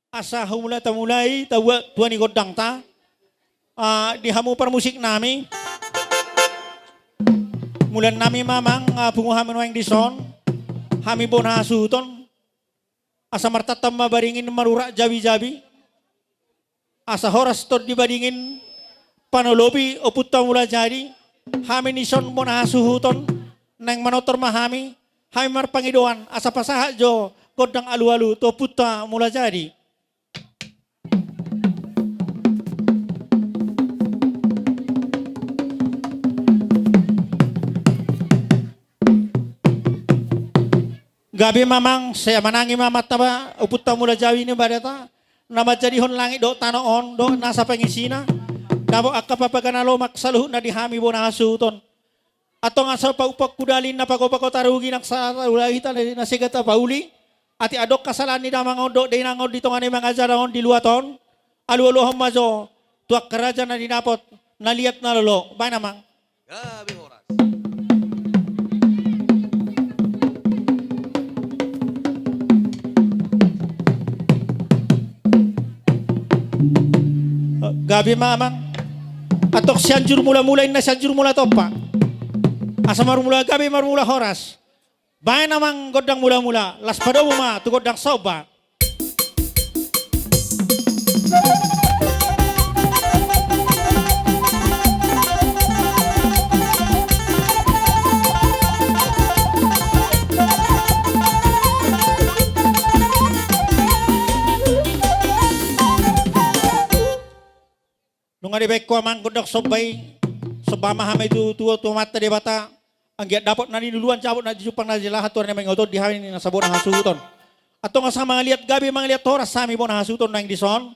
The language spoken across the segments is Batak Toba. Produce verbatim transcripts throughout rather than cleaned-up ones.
Asa humulai, tamulai, tabuat tua ni gondangta. Ah, di hamu parmusik nami. Mulaan nami ma amang, ah, pungu hami nuaeng dison. Hami bona hasuhuton. Asa martantan ma baringin marurak jabi-jabi. Asa horas tondi baringin panolopi ompunta Mulajadi. Hami dison bona hasuhuton. Naeng manortor ma hami. Hami marpangidoan asa pasahat jo gondang alualu tu ompunta Mulajadi. Gabe ma amang, sai manangi ma amanta ba, ompunta Mulajadi ni Badarta, na manjadihon langit dohot tano on, dohot nasa pangisina, dapot angka panggabean na lomak saluhutna di hami bona hasuhuton. Antong asa paupok kudali na pagopago tarugi nang sala ulahi ta na sega tapauli. Atik adong hasalaan ni damang on dohot dainang on di tonga ni mangajar on di luat on. Alualuhon ma jo tu angka raja na dinapot na liat na lolo. Baen amang. Gabe horas. Gabe ma amang. Antong Sianjur Mulamula inna Sianjur Mulatompa. Asa marmula gabe marmula horas. Baen amang gondang mulamula, las padomu ma tu gondang somba. Nunga dibaen ho amang gondang somba i, somba ma hami tu, tu, tu Amanta Debata, anggiat dapot na niluluan, dapot na jumpang, na jilahan tu ari na mangihut on di hami na sabona hasuhuton. Antong asa mangaliat gabe, mangaliat horas hami bona hasuhuton naeng dison.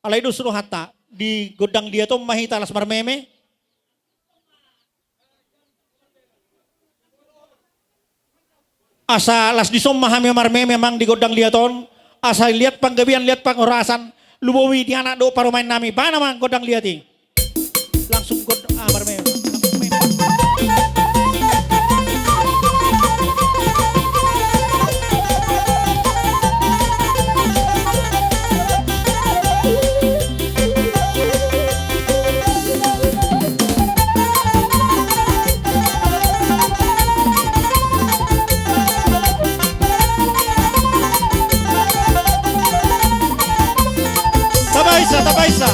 Alai dos rohanta, di gondang liat on ma hita las marmeme. Asa las dison ma hami marmeme amang di gondang liat on. Asa liat panggabean, liat panghorasan, lumobi di anak dohot parumaen nami. Baen amang gondang liat i. Langsung gondang, ah, marmeme. Tapaisa, tapaisa.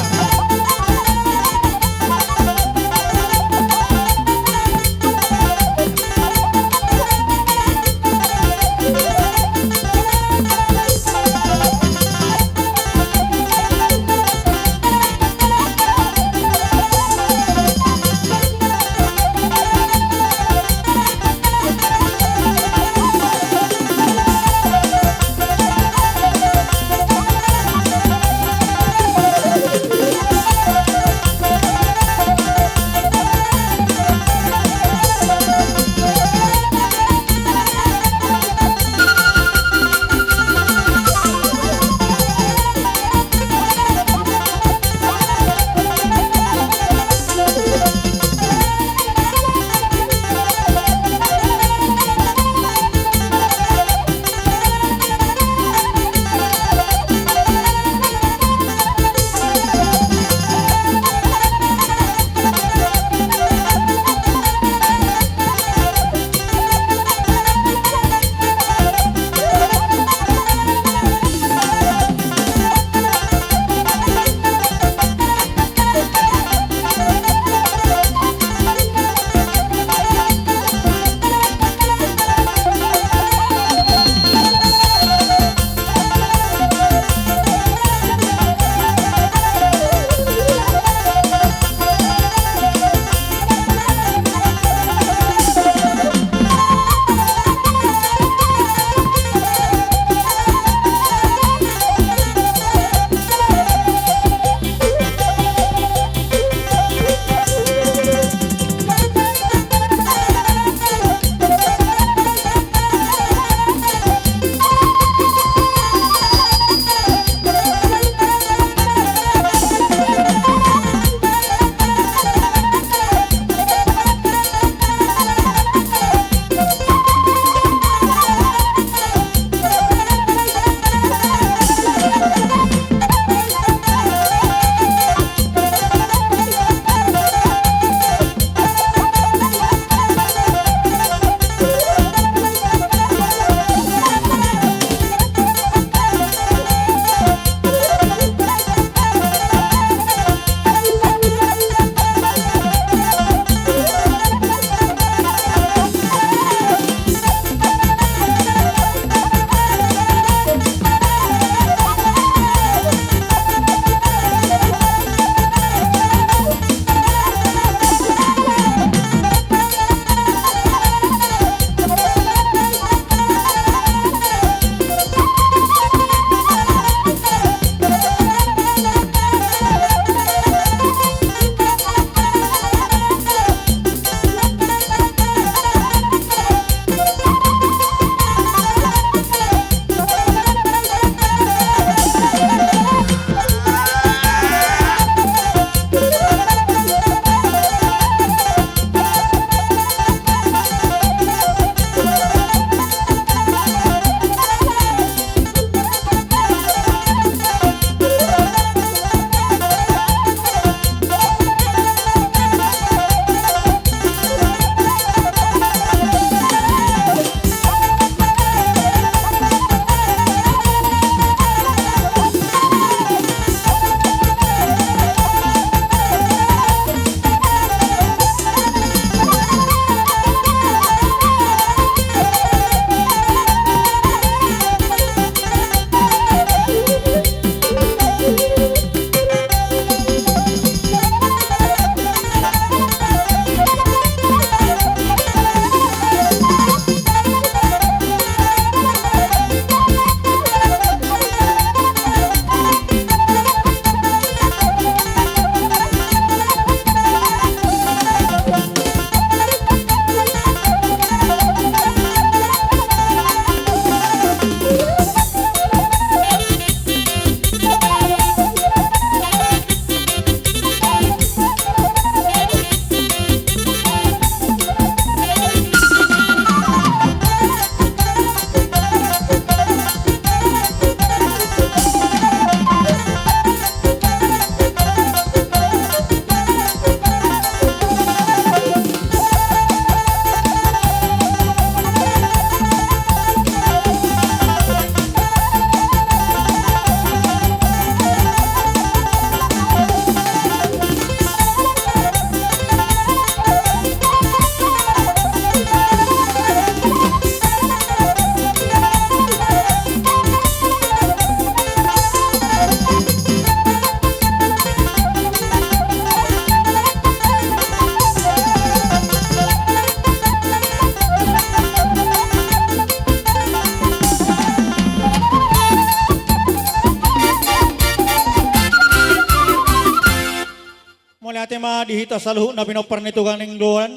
Ma di hita saluhutna pinompar ni Toga Nainggolan,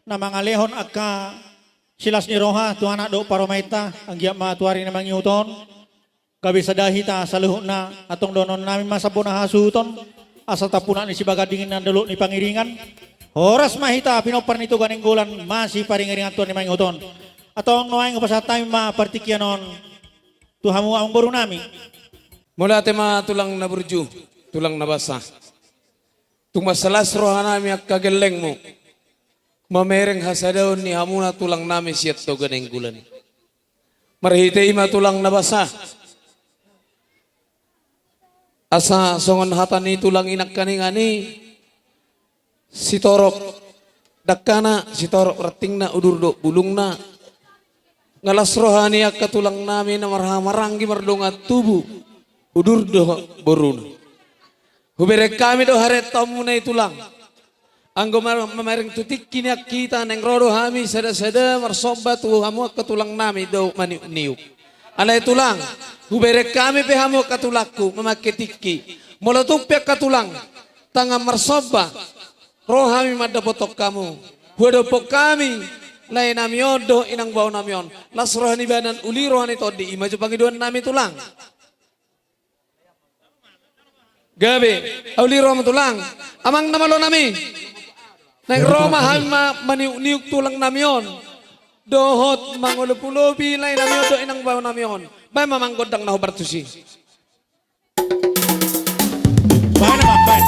na mangalehon angka silas ni roha tu anak dohot parumaenta, anggiat ma tu ari na mangihut on, gabe sada hita saluhutna, antong dohonon nami ma samboan hasuhuton, asa tampunak ni sibaganding na dolok ni pangiringan, horas ma hita pinompar ni Toga Nainggolan, masiparingiringan tu ari na mangihut on. Antong nuaeng hupasahat hami ma partingkian on tu hamu amang boru nami. Mauliate ma tulang na burju, tulang na basa. Tung mansai las roha nami angka gellengmu, mamereng hasadaon ni hamuna tulang nami sian Toga Nainggolan. Marhite i ma tulang na basa, asa songon hata ni tulang i nangkaningan i, sitorop dangkana, sitorop rantingna, udur dohot bulungna. Nga las roha ni angka tulang nami na marhahamaranggi mardongan tubu, udur dohot boruna. Hubereng hami do haretaonmuna i tulang. Anggo mar-, mamereng tu tingki nian hita, naeng ro do hami sadasada marsomba tu hamu angka tulang nami dohot maniukniuk. Alai tulang, hubereng hami pe hamu angka tulangku mamangke tingki. Molo tung pe angka tulang tangan marsomba, ro hami mandapothon hamu. Huadophon hami lae nami on dohot inang bao nami on. Las roha ni badan, uli roha ni tondi, i ma jo pangidoan nami tulang. Gabe, uli roha ma tulang. Amang na malo nami, naeng ro ma hami ma maniukniuk tulang nami on dohot mangolopilopi lae nami on dohot inang bao nami on. Baen ma amang gondang na hombar tusi. Baen ma, baen.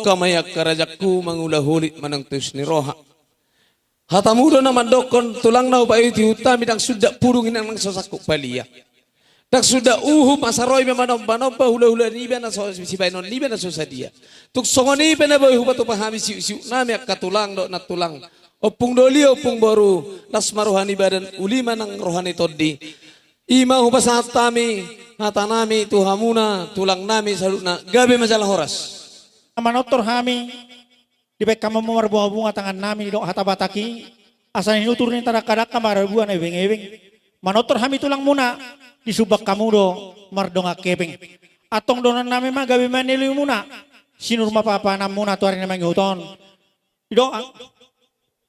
Ongka ma i angka rajakku mangula holit manang tus ni roha. Hatamu do na mandokkon tulang na hupaihutihut hami ndang suda pudung i nang so sangkup palia. Ndang suda uhum asa ro iba manombanomba hulahula niba na so sibaenon niba na so sadia. Tung songon i pe na boi hupatupa hami siuksiuk nami angka tulang dohot nantulang. Ompung doli ompung boru las ma roha ni badan uli ma nang roha ni tondi. I ma hupasahat hami hata nami tu hamuna tulang nami saluhutna gabe ma jala horas. Manortor hami. Dibaen hamu marbungabunga tangan nami didok hata Batak i, asa ninutur ni tadangkadangka marbua na ebengebeng. Manortor hami tulangmuna, disumbang hamu do mardongan hepeng. Antong dohonon nami ma gabe ma na uli muna, sinur ma pahanpahanmuna tu ari na mangihut on. Didok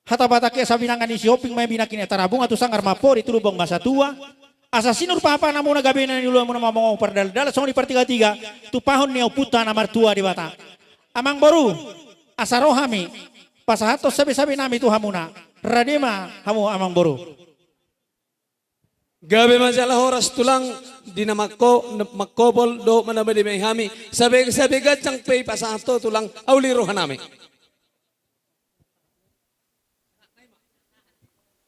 hata Batak i, asa binanga ni Sihombing ma i binanga ni Tarabunga, tu sanggar ma podi tu lubang ma satua. Asa sinur pahanpahanmuna gabe na niulamuna mamongong pardalandalan songon i partigatiga, tumpahon ni ompunta na martua Debata. Amangboru, asa ro hami pasahathon sabesabena nami tu hamuna. Rade ma hamu amangboru. Gabe ma jala horas tulang di na mangko-, mangkopol dohot manambai hami. Sabe, sabe ganjang pe i pasahat ho tulang auli roha nami.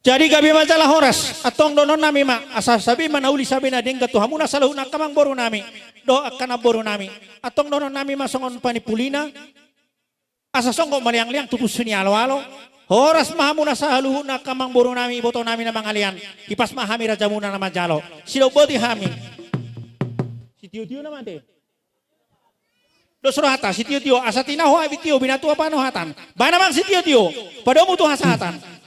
Jadi gabe ma jala horas, antong dohonon nami ma, asa sabe ma na uli sabe na denggan tu hamuna saluhutna angka amangboru nami, dohot angka namboru nami. Antong dohonon nami ma songon panimpulina, asa songgop ma leangliang tu pusu ni aloalo, horas ma hamuna saluhutna angka amangboru nami, iboto nami na mangalean, hipas ma hami rajamuna na manjalo, sidok boti hami. Sitiotio nama ate. Dos rohanta, sitiotio, asa tinahu abit tio, binatua panohatan. Bahen amang sitiotio, padomu tu hasahatan.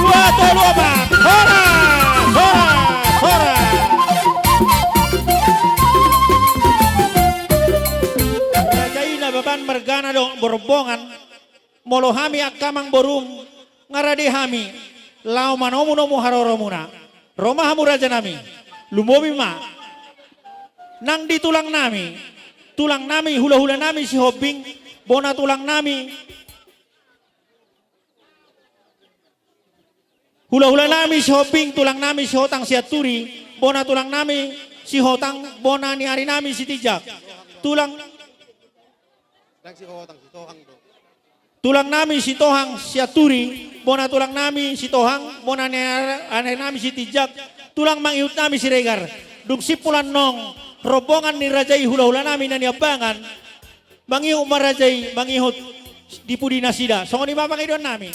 Dua, tolu, opat, horas, horas, horas. Raja i Nababan margana dohot rombongan. Molo hami angka amangborum, nga rade hami laho manomunomu haroromuna. Ro ma hamu raja nami, lumobi ma nang di tulang nami, tulang nami, hulahula nami Sihombing, bona tulang nami, hulahula nami Sihombing, tulang nami Sihotang Sianturi, bona tulang nami Sihotang, bona ni ari nami Sitinjak. Tulang Tulang nami Sitohang Sianturi, bona tulang nami Sitohang, bona ni are-, are nami Sitinjak, tulang mangihut nami Siregar. Dung simpul annon rombongan ni raja i hulahula nami na niambangan, mangihut ma raja i, mangihut di pudi nasida. Songon i ma pangidoan nami.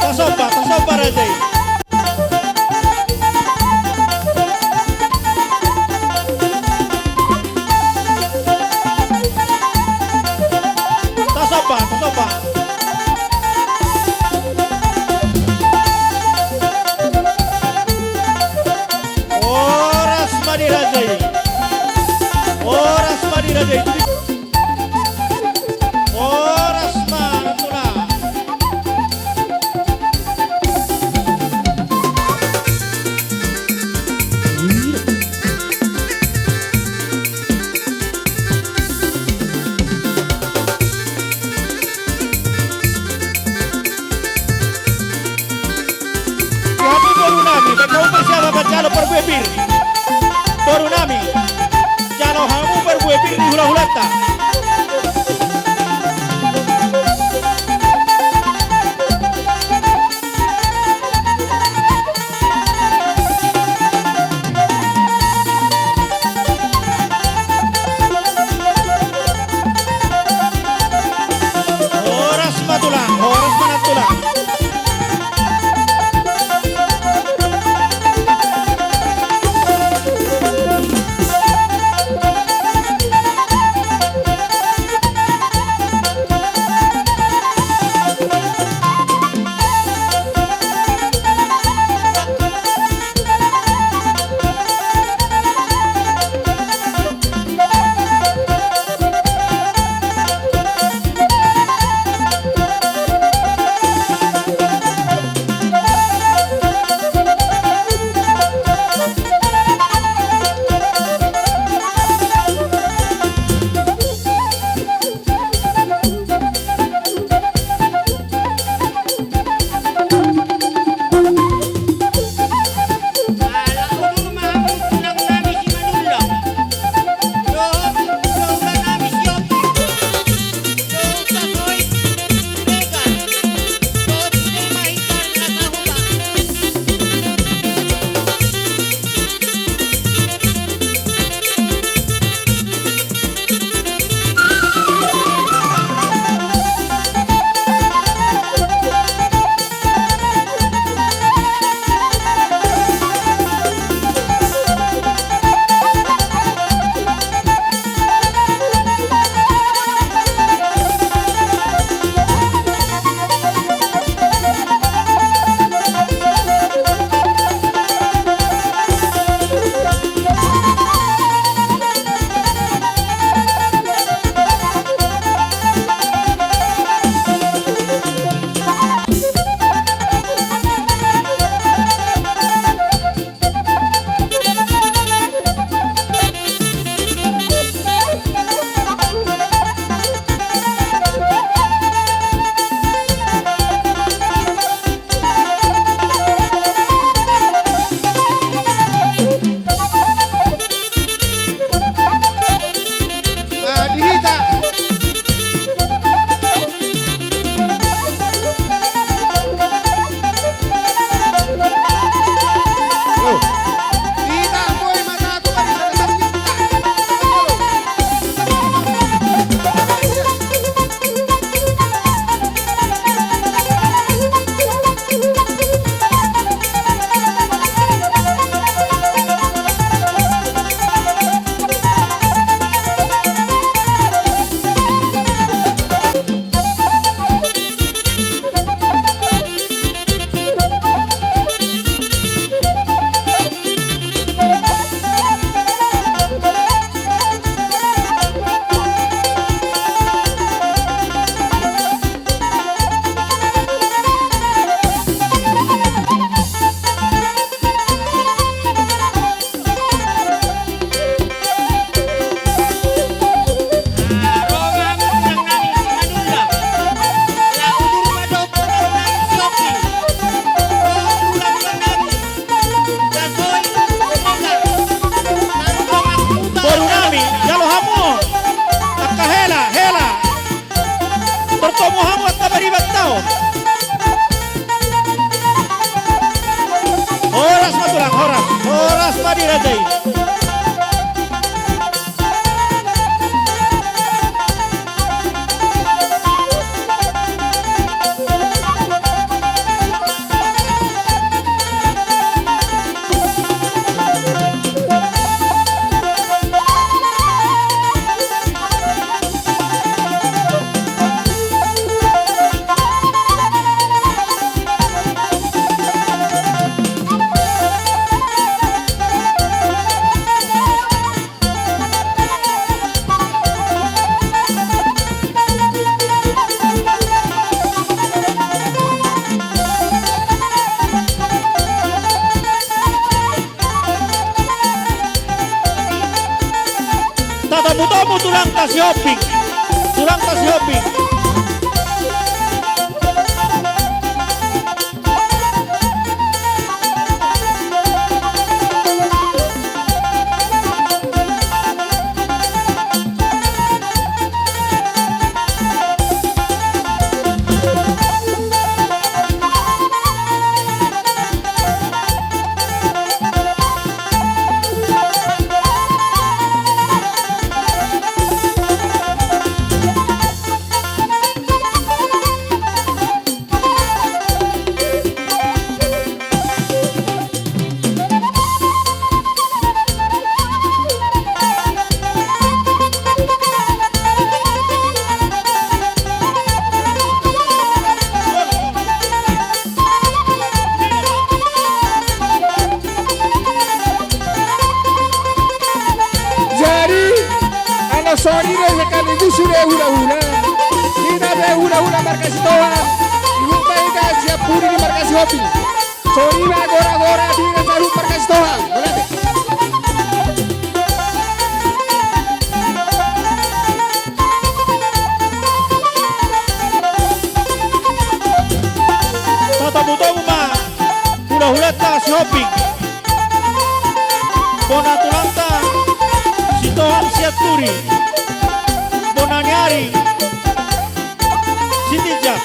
Tasomba, tasomba raja i. Tasomba, tasomba. Horas ma di raja i. Horas ma di raja i. Horas ma tulang. Hamu boru nami, baen hamu ma siapa manjalo parbue pir. Boru nami, jalo hamu parbue pir ni hulahulanta. Horas ma tulang, horas ma nantulang. Padi raja i. Tatomu-tomu tulangta Sihombing. Tulangta Sihombing. Jadi, ala sori do sekaligus sude hula-hula. Hita pe hula-hula marga Sitohang. Ihut ma hita sian pudi ni marga Sihombing. Sori ma gora-gora di na saru marga Sitohang. Mauliate. Tatomu-tomu ma hula-hulanta Sihombing. Bona tulangta Sitohang Sianturi. Bona ni ari Sitinjak.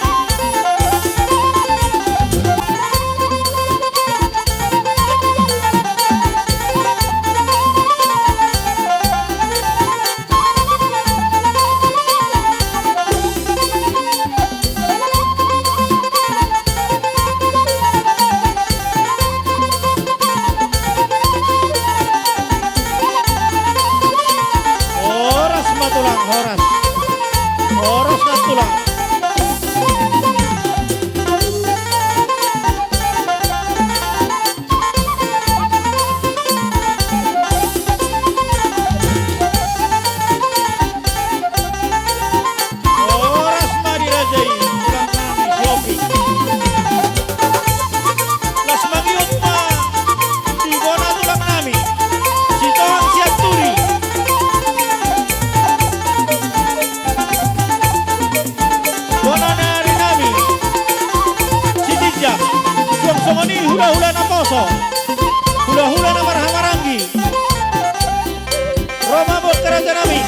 Horas ma tulang, horas. Horas ma tulang. Horas ma di raja i, tulang nami Sihombing. Las mangihut ma di bona tulang nami Sitohang Sianturi. Bona ni ari nami Sitinjak. Suang songon i hula-hula naposo, hula-hula na marhahamaranggi. Ro ma boan raja nami.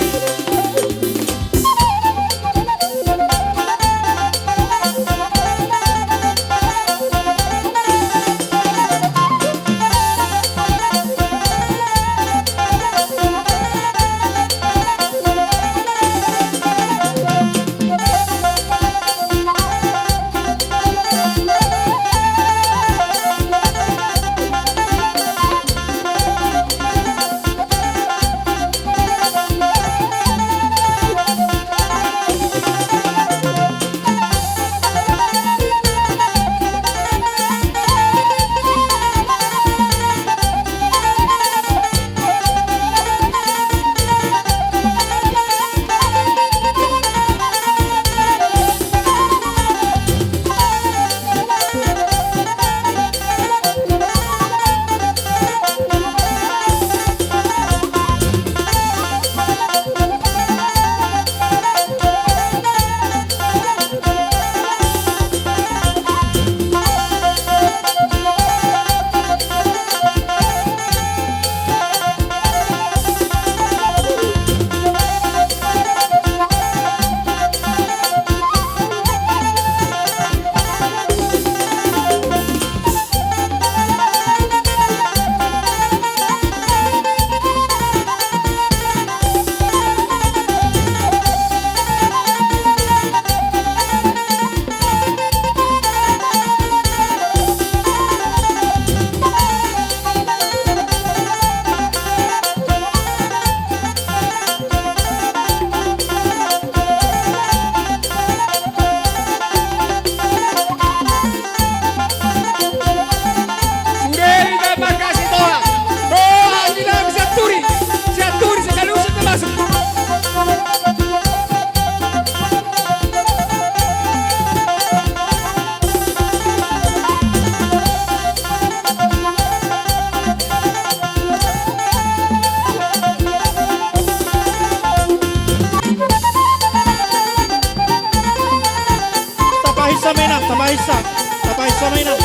Tapaisa ma inang.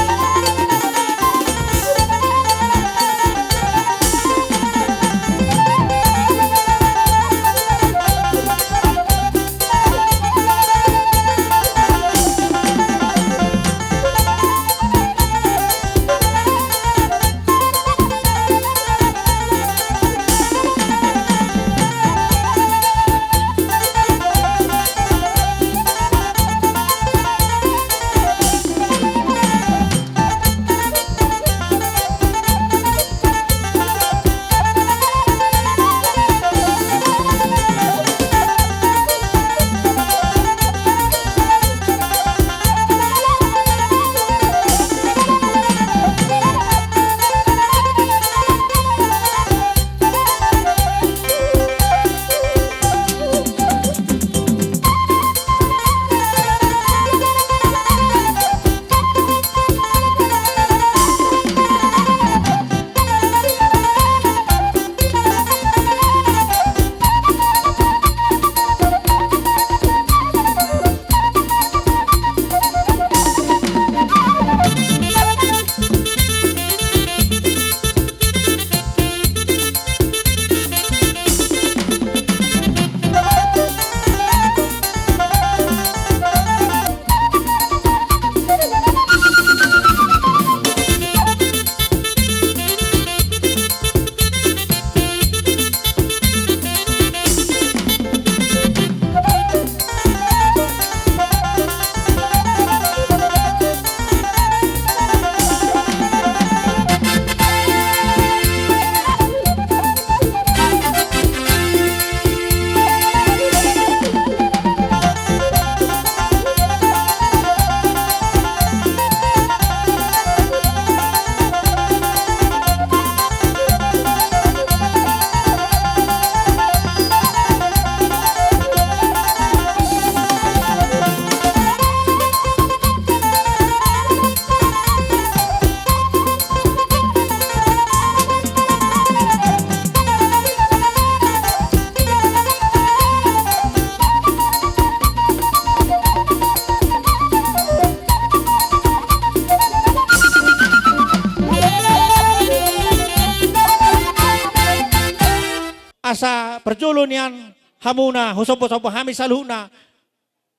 Asa parjolo nian hamuna, husombasomba hami saluhutna.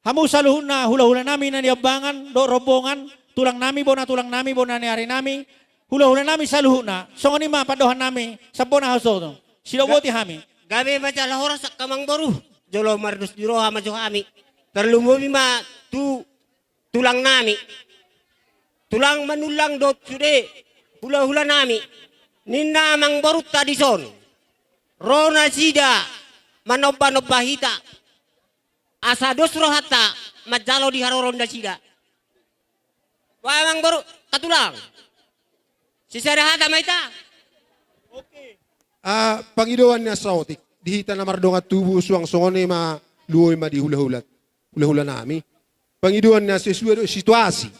Hamu saluhutna hulahulanami na niambangan dohot rombongan, tulangnami, bona tulangnami, bona ni arinami, hulahulanami saluhutna. Songon i ma pandohannami, sampe na hasoto. Sidok boti hami. Gabe ma jala horas angka amangboru, jolo mardos ni roha ma jo hami. Tarlumobi ma tu tulangnami. Tulang Manullang dohot sude hulahulanami. Ninna amangborunta dison. Ro nasida manombanomba hita. Asa dos rohanta manjalo di haroro nasida. Boha amangboru, angka tulang. Sisada hata ma hita. Oke. Ah, pangidoan ni saotik. Di hita na mardongan tubu suang songon i ma luo i ma di hulahula. Hulahulanami. Pangidoan ni sesuai do situasi.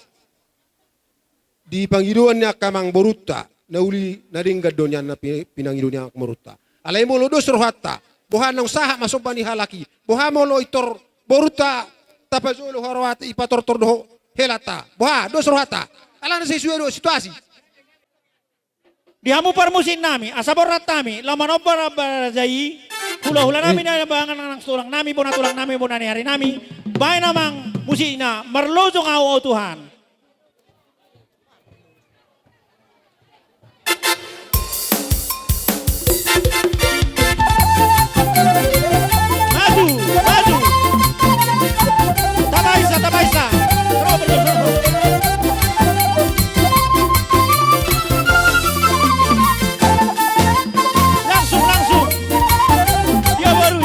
Di pangidoan ni angka amangborunta, na uli na denggan do nian na pi-, pinangido ni amangborunta. Alai molo dos rohanta, boha naung sahat ma somba ni halak i, boha molo pintor borunta tapajolo haroa i patortor dohot helanta, boha dos rohanta. Alana sesuai do situasi. Di hamu parmusiknami, asa borhat hami, laho manomba raja i, hulahulanami na niambangan, tulangnami, bona tulangnami, bona ni arinami, baen amang musikna, marlojong ahu, o Tuhan. Maju, maju. Tapaisa, tapaisa. Langsung, langsung. Dia baru.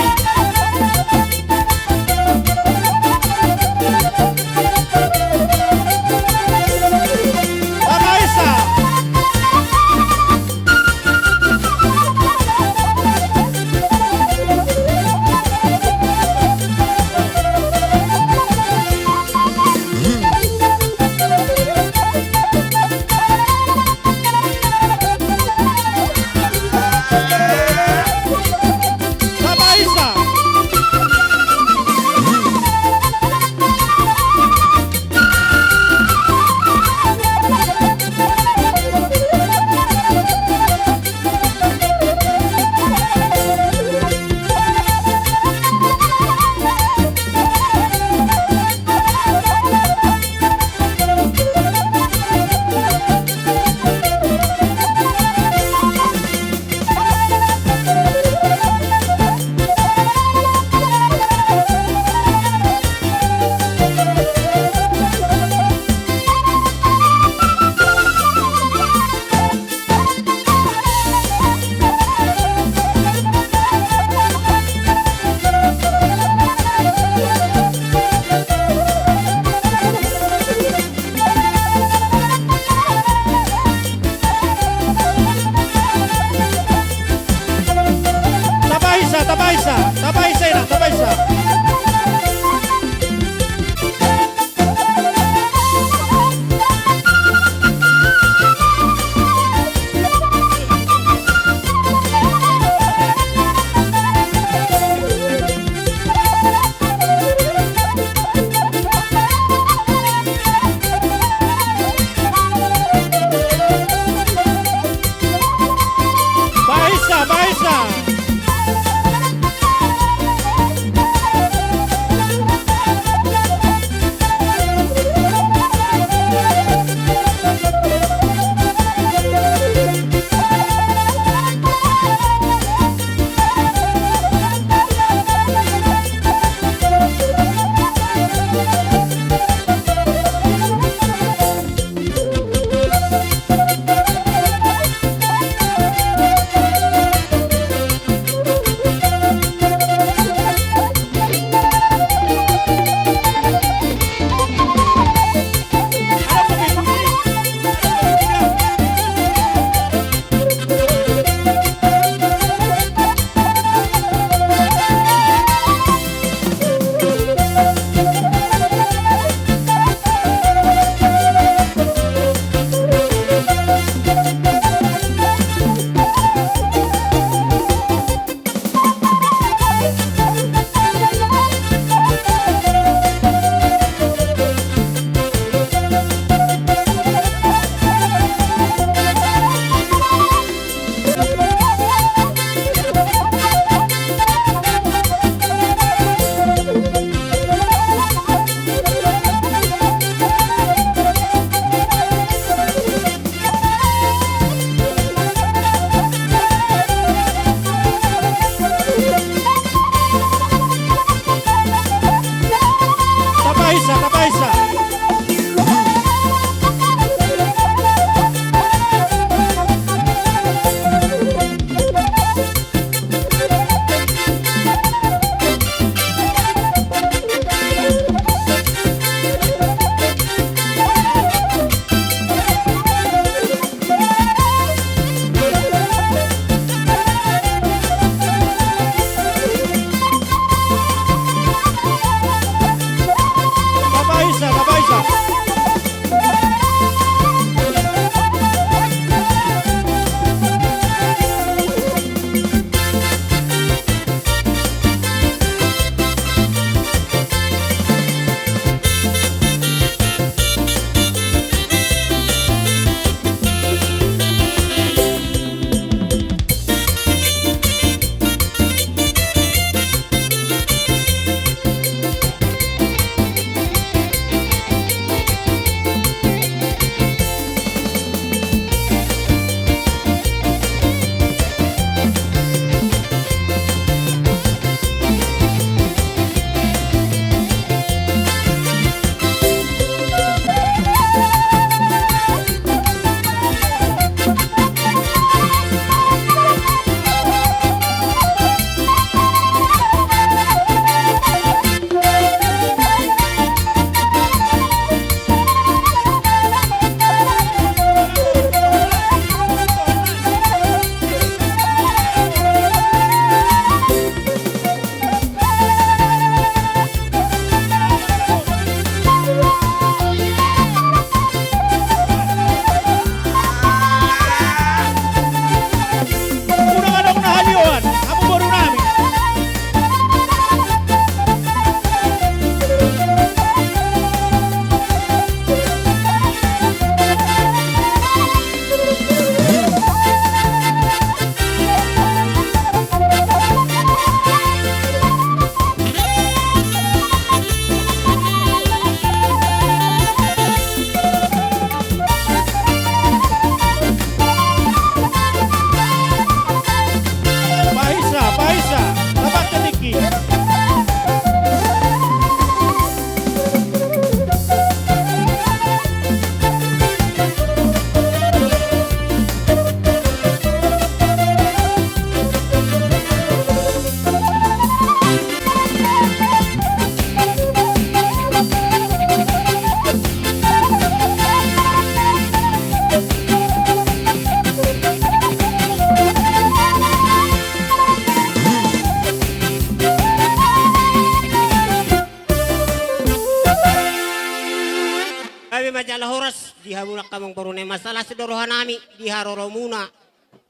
amang boru nami, mansai las do roha nami di haroromuna.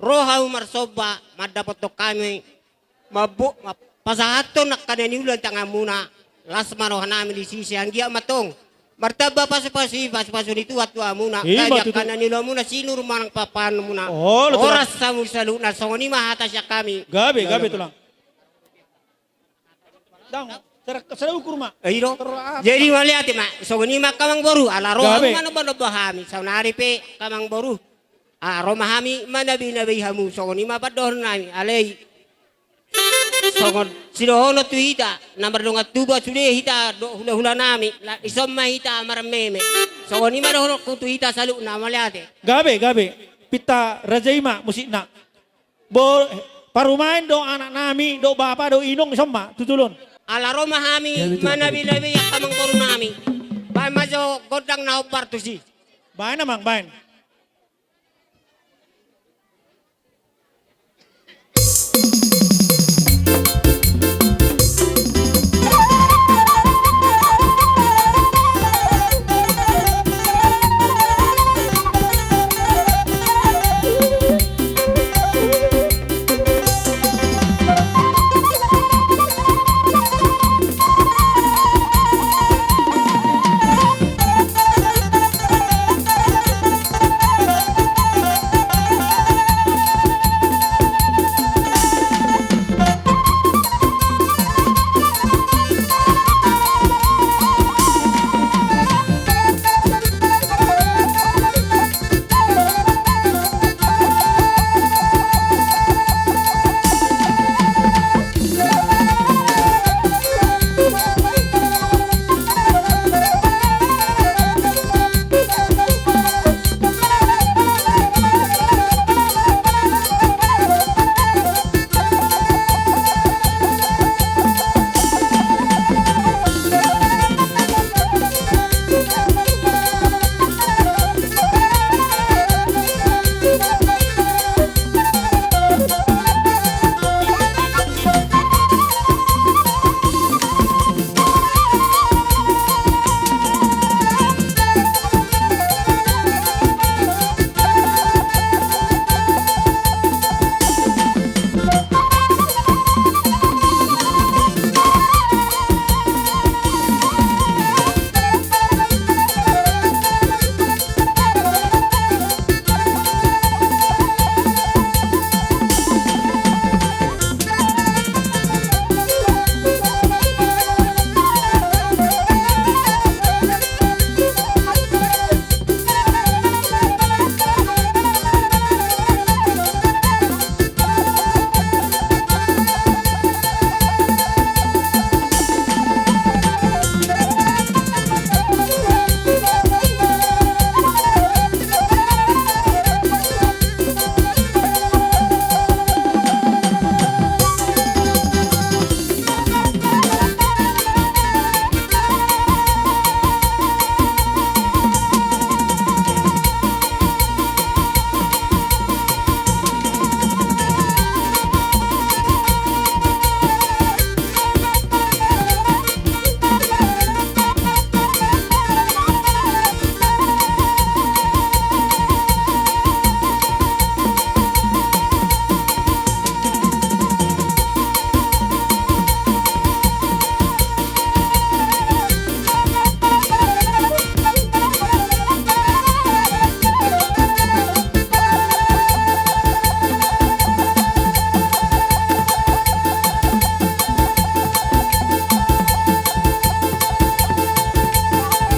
Ro hamu marsomba, mandapothon hami, mambo-, ma-, pasahathon angka na niula di tanganmuna. Las ma roha nami disi, sai anggiat ma antong martamba pasupasu i, pasupasu ni Tuhan tu hamuna. I ma tutu. Angka na niulamuna sinur manang papahanmuna. Olo, tutu. Horas hamu saluhutna, songon i ma hata sian hami. Gabe, gabe, gabe, tulang. Dang, sada, sada ukur ma. Eh, i do. Jadi mauliate ma, songon i ma angka amang boru, ala ro hamu ma nomba-nomba hami. Saonari pe angka amang boru, ah, ro ma hami manabe-nabe hamu, songon i ma pandohan nami, alai songon sidohonon tu hita, na mardongan tubu sude hita dohot hula-hula nami, la, dison ma hita marmeme. Songon i ma dohononku tu hita saluhutna, mauliate. Gabe, gabe. Pinta raja i ma musikna. Bo-, parumaen do anak nami, do bapa, do inong, dison ma tutu on. Ala ro ma hami manabe-nabe angka amang boru nami. Baen ma jo gondang na hombar tusi. Baen amang, baen.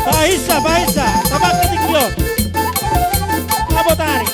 Paisa, paisa, tabang ketik yo. Abotari.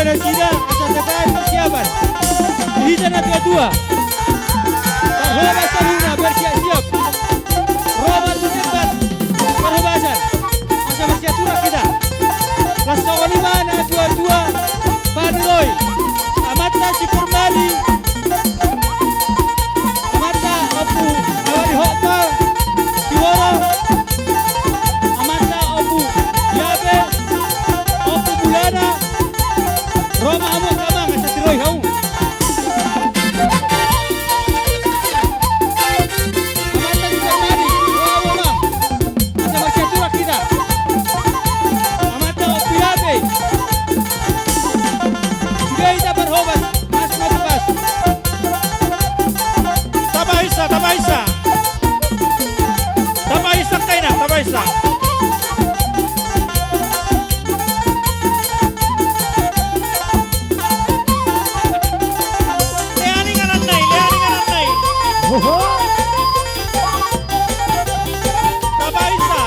Nasida asa tabaen persiapan di hita na tua-tua. Parhobasan saluhutna bersiap-siap. Ro ma tu tempat parhobasan asa bersiap turang hita. Laos songon i ma na tua-tua panuroi. Amanta si Permadi, amanta Ompu Awali Hotma Siworo, amanta Ompu Yabe, Ompu Mulana, ro ma hamu angka amang asa tiroi hamu. Amanta si Permadi, ro hamu amang asa bersiap turang hita. Amanta Ompu Yabe. Sude hita parhobas, mas na tupas. Tabaisa, tabaisa. Tabaisa kaina, tabaisa. Lean inganan nai, lean inganan nai. Oho. Tabaisa.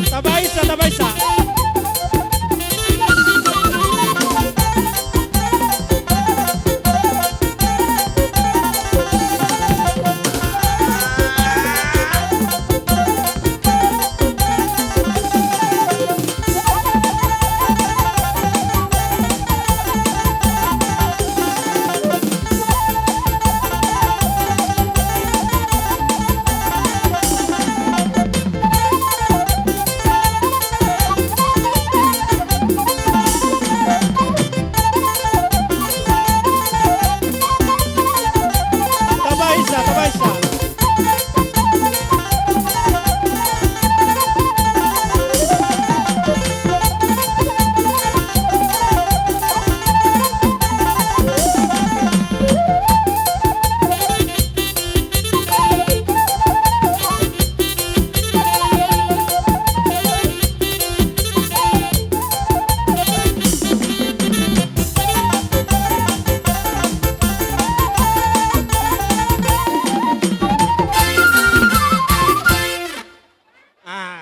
Tabaisa, tabaisa. Tabaisa, tabaisa. Ah.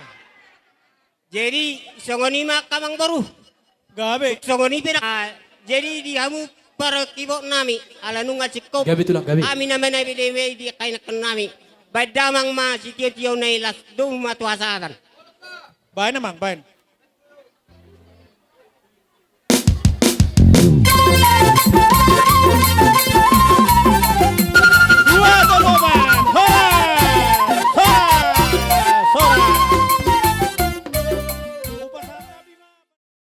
Jadi songon i ma angka amang boru. Gabe. Songon i pe da. Ah, jadi di hamu parkibot nami ala nunga singkop. Gabe tulang, gabe. Hami na manabi deme di kainakan nami. Baen damang ma sitio-tio na i laos domu ma tu hasahatan. Baen amang, baen.